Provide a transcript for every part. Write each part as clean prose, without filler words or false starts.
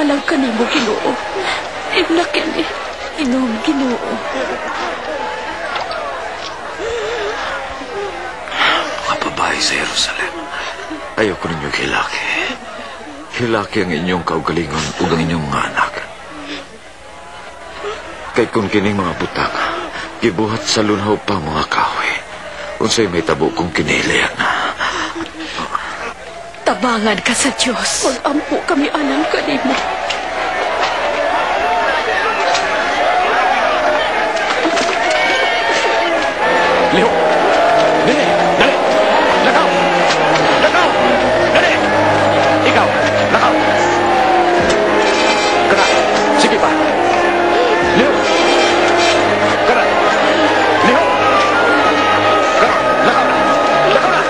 Nagahalag kanimo, Ginoo. Imna kini. Inom, Ginoo. Mga babae sa Jerusalem, ayaw ko ninyo hilaki. Hilaki ang inyong kaugalingon ug ang inyong mga anak. Kay kung kining mga butang, gibuhat sa lunhaw pa mga kahoy, unsay may tabo kung kinilian na. Tabangan ka sa Diyos. Mag-ampo kami alang kanimo. Lihok! Dili! Dali! Lakaw! Lakaw! Dali! Ikaw! Lakaw! Kana! Sige pa! Lihok! Kana! Lihok! Kana! Lakaw na! Lakaw na!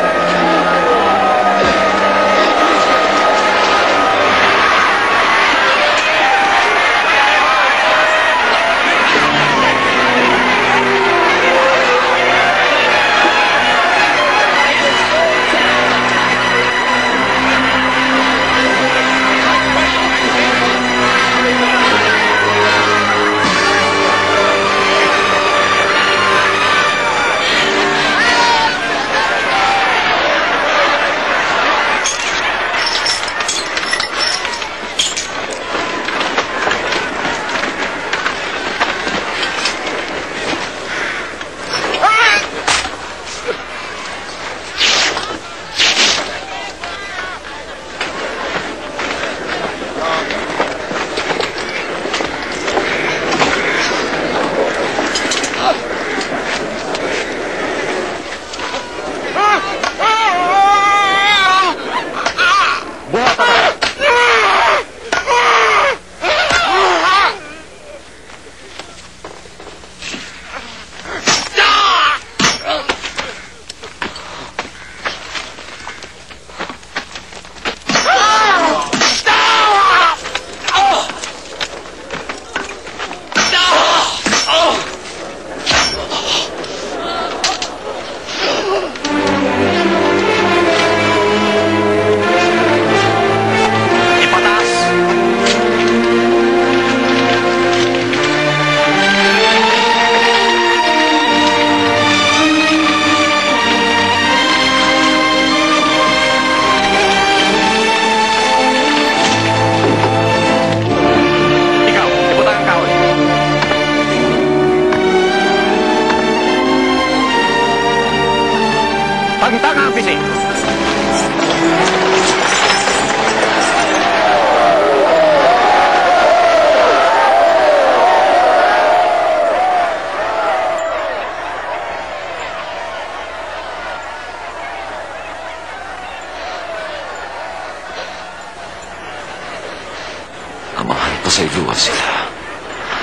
Amahan pasayloa sila.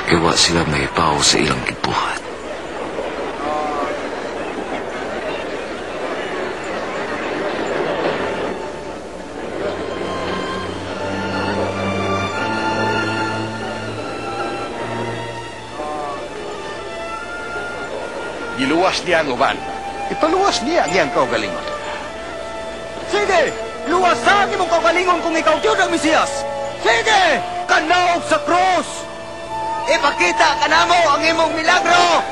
Gawa sila may pao sa ilang gibuhat. Giluwas niya ang uban. Ipaluwas niya ang iyang kaugalingon. Sige! Luwasan imong kaugalingon kung ikaw gyud ang Mesiyas! Sige! Kanaog sa krus! Ipakita kanamo ang imong milagro!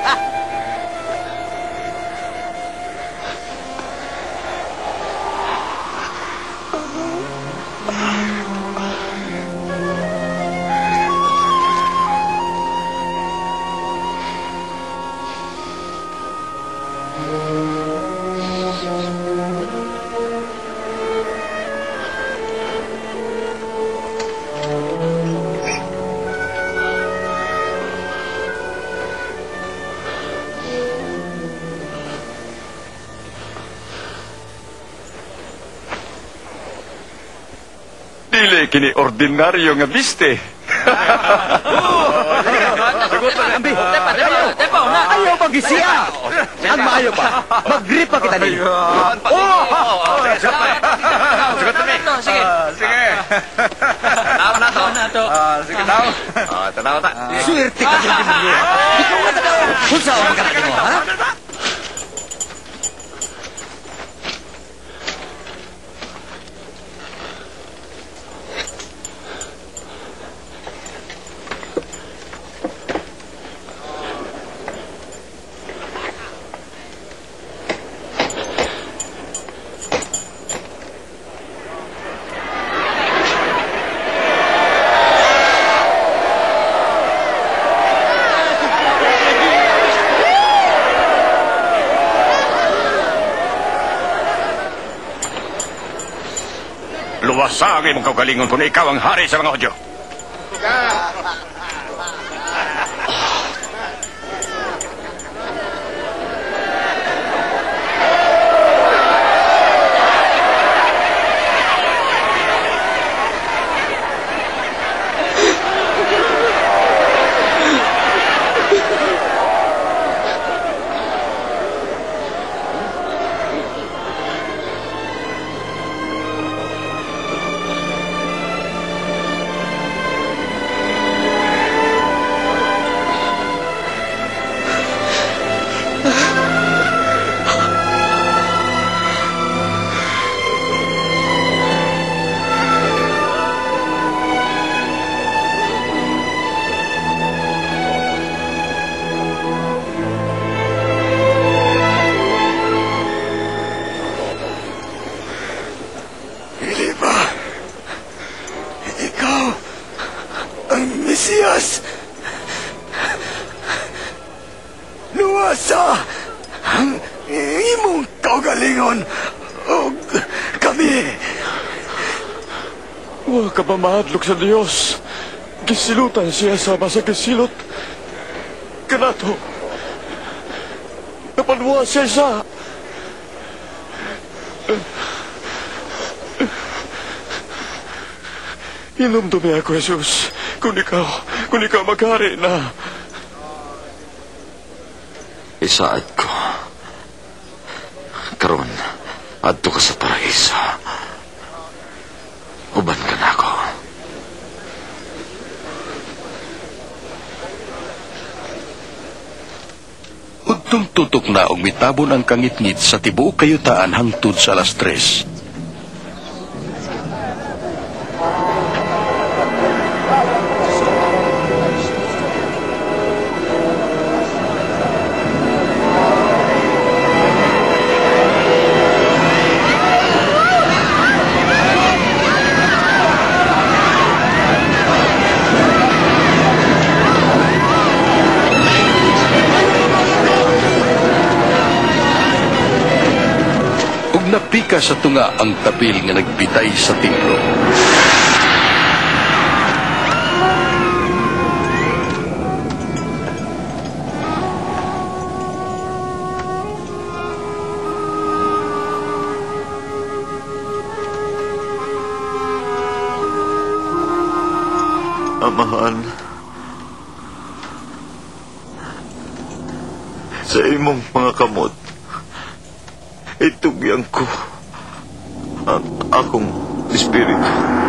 Dili kini ordinaryo nga biste. Ayaw pag-isiya! Ang maayo pa, mag-grip pa kita nila. Sige. Sige. Tanaw na to. Sige, tao. Tanaw ta. Swerte ka sa demonyo. Ikaw nga tanaw. Kung saan magkakita mo, ha? Luwasa ang imong kaugalingon kung ikaw ang hari sa mga Hudyo. Mesiyas! Luwasa ang imong kaugalingon og kami. Wa ka ba mahadlok sa Dios? Gisilutan siya sama sa gisilot. Kanato, napaluwa siya sa... Inumdumi ako, Jesus. Kung ikaw maghari na. Isaad ko. Karon, adto ka sa paraiso. Uban ka na ako. Udtong tutok na og mitabon ang kangitngit sa tibuok kayutaan hangtod sa 3:00. Napika sa tunga ang tapil nga nagbitay sa templo. Amahan, sa imong mga kamot, itugyan ko ang akong espiritu.